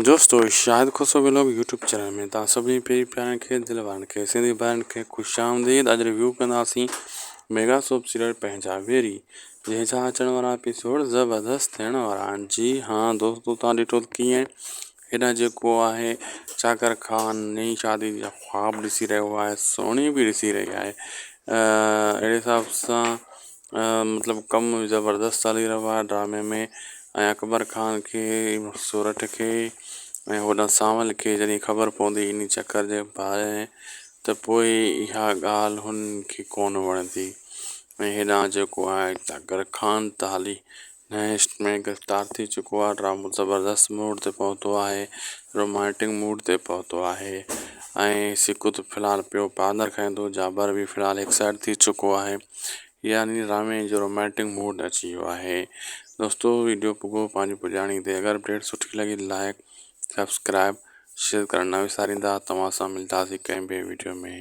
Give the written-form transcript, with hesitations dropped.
دوستو Shahid Khusro vlog YouTube channel ۾ توهان سڀني پيري پيارن کي دل وارن کي سنڌي ڀائرن کي خوش آمديد اڄ ريويو ڪنداسين ميگا سوپ سيريل پنهنجا ويري جنهن جا اچڻ وارا ايپيسوڊ زبردست ٿيڻ وارا آهن جي ها دوستو توهان ڏٺو ته ڪيئن هيڏانهن جيڪو آهي چاڪر خان نئين شادي جا خواب ڏسي رهيو آهي سهڻي به ڏسي رهي آهي اهڙي حساب سان مطلب ڪم زبردست هلي رهيو آهي ڊرامي ۾ ۽ اڪبر خان کي سورٺ کي ۽ هوڏانهن سانول کي جڏهن خبر پوندي ان چڪر جي باري ۾ ته پوء اها ڳالهه هنن کي ڪونه وڻندي ۽ هيڏانهن جيڪو آهي چاڪر خان ته هلي نيسٽ ۾ گرفتار ٿي چڪو آهي ڊرامو زبردست موڙ تي پهتو آهي رومانٽڪ موڊ تي پهتو آهي ۽ سڪو ته في الحال پيو پادر کائيندو جابر به في الحال هڪ سائيڊ ٿي چڪو آهي يعني ڊرامي جو رومانٽڪ موڊ اچي ويو آهي دوستو ويڊيو پڳو پنهنجي پڄاڻي تي اگر اپڊيٽ سٺي لڳي لائڪ سبسڪرائب شيئر ڪرڻ نه وساريندا توهان سان ملداسين ڪنهن ٻي ويڊيو ۾.